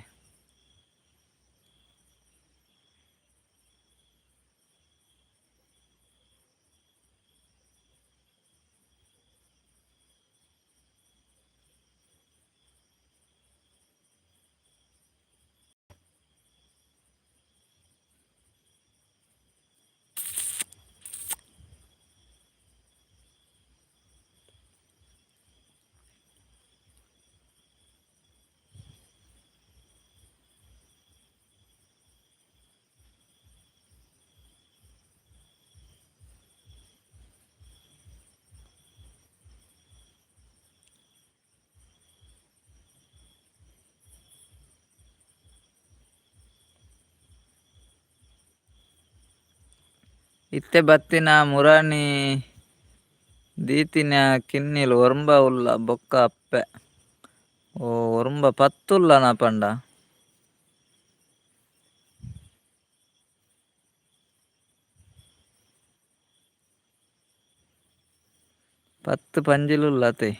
ಇತ್ತೆ ಬತ್ತಿನ ಮುರಾನಿ ದೀತಿನ ಕಿನ್ನಿಲು ಒರ್ಂಬ ಉಲ್ಲ ಬೊಕ್ಕ ಅಪ್ಪೆ. ಓ ಒರ್ಂಬ ಪತ್ತ್ ಉಲ್ಲನ ಪಂಡ. ಪತ್ತ್ ಪಂಜಿಲು ಉಲ್ಲ ಅತೆ.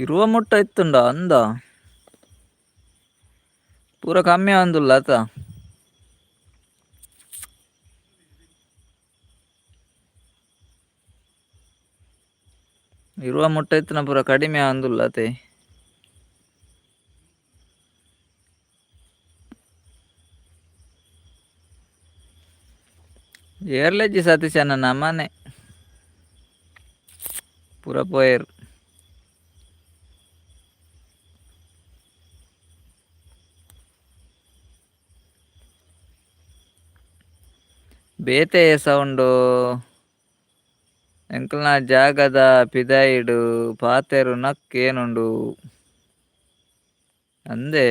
ಇರುವ ಮುಟ್ಟ ಇತ್ತುಂಡ ಅಂದ ಪೂರ ಕಮ್ಮಿ ಆವೊಂದುಲ್ಲ ಅತ. ಇರುವ ಮುಟ್ಟ ಇತ್ತಿನ ಪೂರ ಕಡಿಮೆ ಆವೊಂದುಲ್ಲ ಅತೆ. ಏರ್ಲೆಜ್ಜಿ ಸತೀಶ್ ಅಣ್ಣ ನಮನೆ ಪೂರ ಪೋಯೆರ್. ಬೇತೆ ಸೌಂಡು ಎಂಕಲ್ನ ಜಾಗದ ಪಿದಾಯಿಡ್ ಪಾತೆರುನ ಕೇನುಂಡು. ಅಂದೆ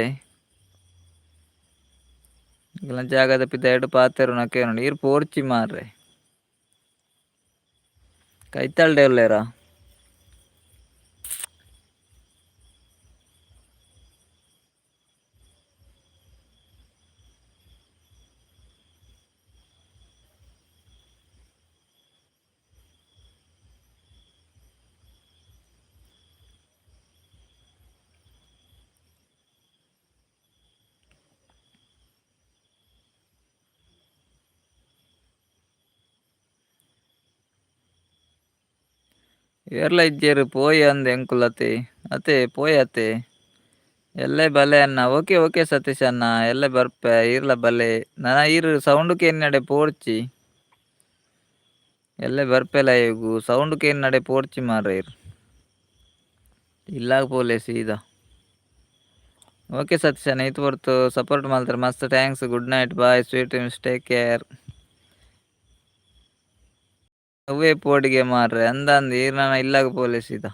ಎಂಕಲ್ನ ಜಾಗದ ಪಿದಾಯಿಡ್ ಪಾತೆರುನ ಕೇನುಂಡು ಈರ್ ಪೋರ್ಚಿ ಮಾರ್ರೆ. ಕೈತಲ್ಡೆ ಉಲ್ಲೆರಾ. ಏರ್ಲ ಇಜ್ಜೆರ್ ಪೋಯಿ ಅಂದ್ ಎಂಕುಲು ಅತೆ ಅತೆ ಪೋಯಿ ಅತೆ. ಎಲ್ಲೆ ಬಲೆ ಅಣ್ಣ ಓಕೆ ಓಕೆ ಸತೀಶ್ ಅಣ್ಣ ಎಲ್ಲೆ ಬರ್ಪೆ ಈರ್ಲ ಬಲೆ ನನ ಈರ್ ಸೌಂಡ್ ಕೇನ್ನಡೆ ಪೋಡ್ಚಿ. ಎಲ್ಲೆ ಬರ್ಪೆಲ ಇಗು ಸೌಂಡ್ ಕೇನ್ನಡೆ ಪೋಡ್ಚಿ ಮಾರ್ರೆ ಈರ್. ಇಲ್ಲಾಗ್ ಪೋಲೆ ಸೀದಾ. ಓಕೆ ಸತೀಶ್ ಅಣ್ಣ ಈತ್ ಪೊರ್ತು ಸಪೋರ್ಟ್ ಮಲ್ತರ್ ಮಸ್ತ್ thanks, good night, bye, sweet dreams, take care. ಅವ್ವೇ ಪೋಡಿಗೆ ಮಾರ್ರೆ ಅಂದಂದ್ ಈರ್ ನನ ಇಲ್ಲಾಗ್ ಪೋಲೆ ಸೀದಾ.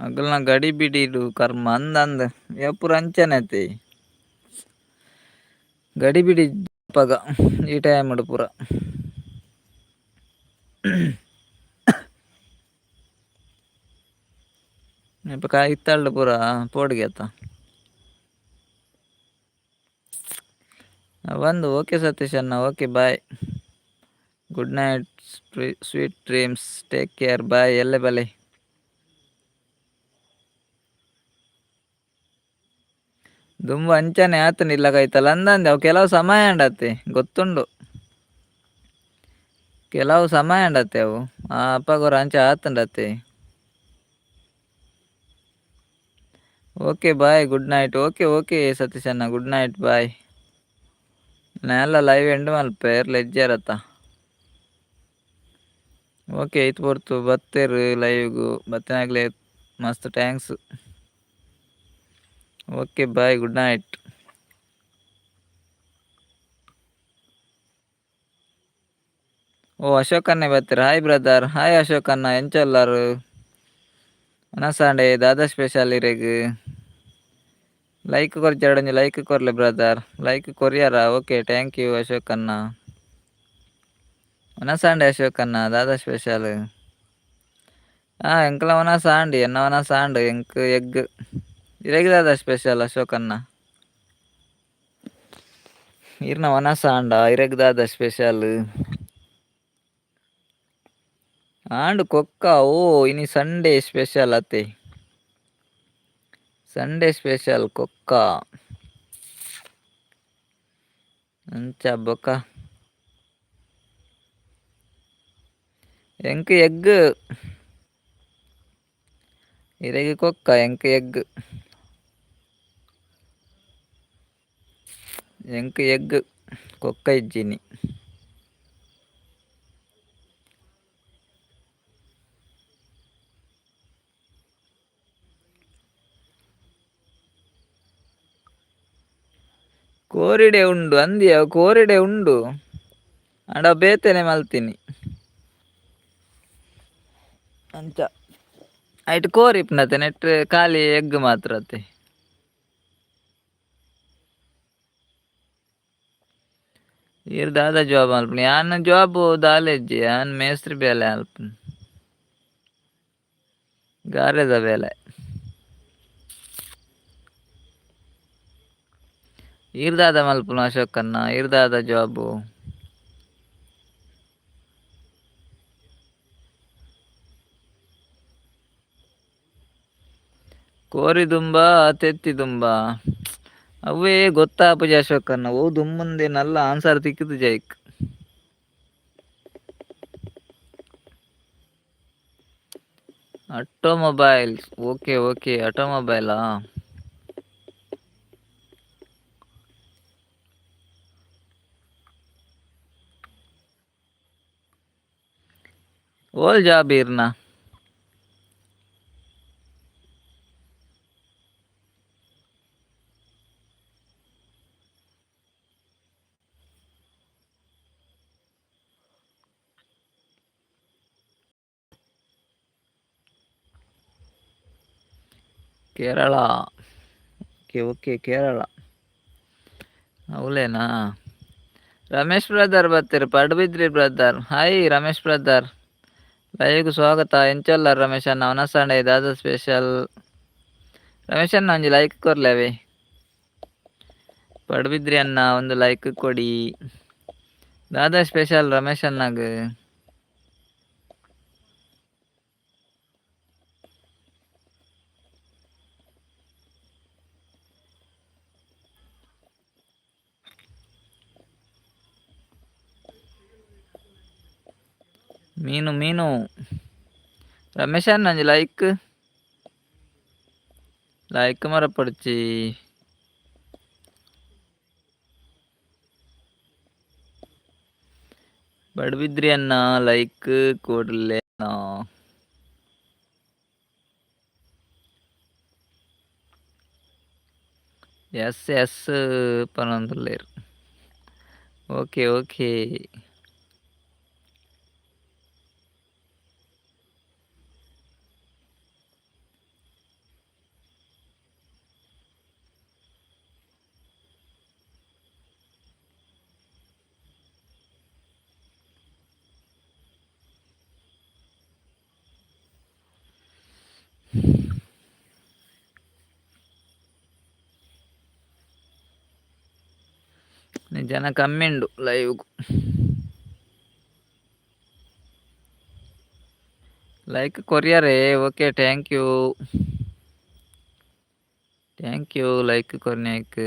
ಅಗಲ್ನ ಗಡಿ ಬಿಡಿಡು ಕರ್ಮ ಅಂದಂದು ಪೂರ ಅಂಚನೆ ಅತ್ತೆ. ಗಡಿ ಬಿಡಿ ಪಗ ಈ ಟೈಮ್ ಪೂರ. ಇಪ್ಪ ಇತ್ತಾಳ್ಡು ಪೂರ ಪೋಡಿಗೆ ಅತ್ತ ಒಂದು. ಓಕೆ ಸತೀಶ್ ಅಣ್ಣ, okay bye, good night, sweet dreams, take care, bye. ಎಲ್ಲೆ ಬಲೆ. ದುಂಬು ಅಂಚನೆ ಆತನಿಲ್ಲ ಕೈತಲ್ಲ ಅಂದಂದೆ. ಅವು ಕೆಲವು ಸಮಯ ಅಂಡತ್ತೆ ಗೊತ್ತುಂಡು, ಕೆಲವು ಸಮಯ ಅಂಡತ್ತೆ ಅವು. ಆ ಅಪ್ಪಗೋರ ಅಂಚ ಆತಂಡತ್ತೆ. Okay bye, good night. Okay okay Satish ಅಣ್ಣ, ಗುಡ್ ನೈಟ್, ಬಾಯ್. ನಾನೆಲ್ಲ ಲೈವ್ ಎಂಡ್ ಮಲ್ಪೆ ಎರ್ಲ ಓಕೆ ಇತ್ತು ಪೊರ್ತು ಬತ್ತೇರು ಲೈವ್ಗು ಬತ್ತನಾಗ್ಲೇ ಮಸ್ತ್ thanks. Okay bye, good night. ಓ ಅಶೋಕ್ ಅಣ್ಣೆ ಬತ್ತೀರ. ಹಾಯ್ ಬ್ರದರ್, ಹಾಯ್ ಅಶೋಕ್ ಅಣ್ಣ, ಎಂಚೊಲ್ಲಾರು? ಅನಸಾಂಡೆ ದಾದಾ ಸ್ಪೆಷಲ್ ಇರೆಗ್? ಲೈಕ್ ಕೊರ್ಜಾಡೊಂಜಿ ಲೈಕ್ ಕೊರ್ಲೆ ಬ್ರದರ್, ಲೈಕ್ ಕೊರಿಯರ. ಓಕೆ thank you Ashok ಅಣ್ಣ. ವನಸಾಂಡೆ ಅಶೋಕ್ ಅಣ್ಣ, ದಾದಾ ಸ್ಪೆಷಲ್? ಹಾಂ ಎಂಕ್ಲ ವನಸಾಂಡಿ ಎನ್ನ ವನಸಾಂಡ್ ಎಂಕ್ ಎಗ್. ಇರೆಗ್ ದಾದಾ ಸ್ಪೆಷಲ್ ಅಶೋಕ್ ಅಣ್ಣ? ಇರ್ನ ವನಸಾಂಡ, ಇರೆಗ್ ದಾದಾ ಸ್ಪೆಷಲ್? ಆಂಡ್ ಕೊಕ್ಕ. ಓ ಇನಿ ಸಂಡೇ ಸ್ಪೆಷಲ್ ಅತ್ತೆ, ಸಂಡೇ ಸ್ಪೆಷಲ್ ಕೊಕ್ಕ. ಅಂಚ ಬೊಕ ಎಂಕ್ ಎಗ್, ಇರೆಗ್ ಕೊಕ್ಕ, ಎಂಕ್ ಎಗ್, ಎಂಕ್ ಎಗ್, ಕೊಕ್ಕ ಇಜ್ಜಿನಿ. ಕೋರಿಡೆ ಉಂಡು ಅಂದಿಯ, ಕೋರಿಡೆ ಉಂಡು ಅಂಡ ಬೇತೆನೆ ಮಲ್ತೀನಿ ಅಂಚ. ಐಟ್ ಕೋರಿ ಇಪ್ಪುನತೆ ನೆಟ್ ಖಾಲಿ ಎಗ್ ಮಾತ್ರ ಅತ್ತೆ. ಈರ್ ದಾದ ಜಾಬ್ ಮಲ್ಪುನಿ? ಯಾನ್ ಜಾಬ್ ದಾಲೆಜ್ಜಿ, ಯಾನ್ ಮೇಸ್ತ್ರಿ ಬೇಲೆ ಮಲ್ಪುನಿ, ಗಾರೆದ ಬೇಲೆ. ಈರ್ ದಾದ ಮಲ್ಪುನು ಅಶೋಕಣ್ಣ? ಈರ್ ದಾದ ಜಾಬು? ಕೋರಿ ದುಂಬ ತೆತ್ತಿ ದುಂಬ ಅವೇ ಗೊತ್ತಾಪುಜಿ ಅಶೋಕಣ್ಣ. ಓ ದುಂಬುಂದೆ ನಲ್ಲ ಆನ್ಸರ್ ತಿಕ್ಕುದು ಜೈಕ್. ಆಟೋಮೊಬೈಲ್ಸ್, ಓಕೆ ಓಕೆ, ಆಟೋಮೊಬೈಲಾ? ಓಲ್ ಜಾಬ್ ಇರ್ನ? ಕೇರಳ. ಓಕೆ ಓಕೆ, ಕೇರಳ ಅವಲೇನಾ? ರಮೇಶ್ ಬ್ರದರ್ ಬರ್ತೀರಿ Padubidri brother. Hi Ramesh brother, ಲೈವ್ಗೆ ಸ್ವಾಗತ. ಎಂಚೊಲ್ಲ ರಮೇಶ್ ಅಣ್ಣ? ವನಸಾಂಡೆ ದಾದ ಸ್ಪೆಷಲ್? ರಮೇಶ್ ಅಣ್ಣ ಒಂಜಿ ಲೈಕ್ ಕೊರ್ಲೆವೆ. ಪಡುಬಿದ್ರಿ ಅಣ್ಣ ಒಂದು ಲೈಕ್ ಕೊಡಿ. ದಾದಾ ಸ್ಪೆಷಲ್ ರಮೇಶ್ ಅಣ್ಣಗ್? ಮೀನು ಮೀನು. ರಮೇಶ್ ಅಣ್ಣ ಒಂಜಿ ಲೈಕ್, ಲೈಕ್ ಮರಪಡ್ಚಿ. ಪಡುಬಿದ್ರಿ ಅಣ್ಣ ಲೈಕ್ ಕೊಡ್ಲೆ. ಎಸ್ ಎಸ್ ಪನೊಂದುಲ್ಲೆರ್. Okay okay. ಜನ ಕಮ್ಮಿ ಉಂಡು ಲೈವ್. ಲೈಕ್ ಕೊರಿಯರೇ okay thank you. Thank you like ಕೊರ್ನಾಯ್ಕ್.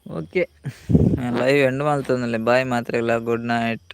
Okay live end ಮಲ್ತೊಂದುಲ್ಲೆ ಬಾಯ್ ಮಾತ್ರೆಗ್ಲ ಗುಡ್ ನೈಟ್.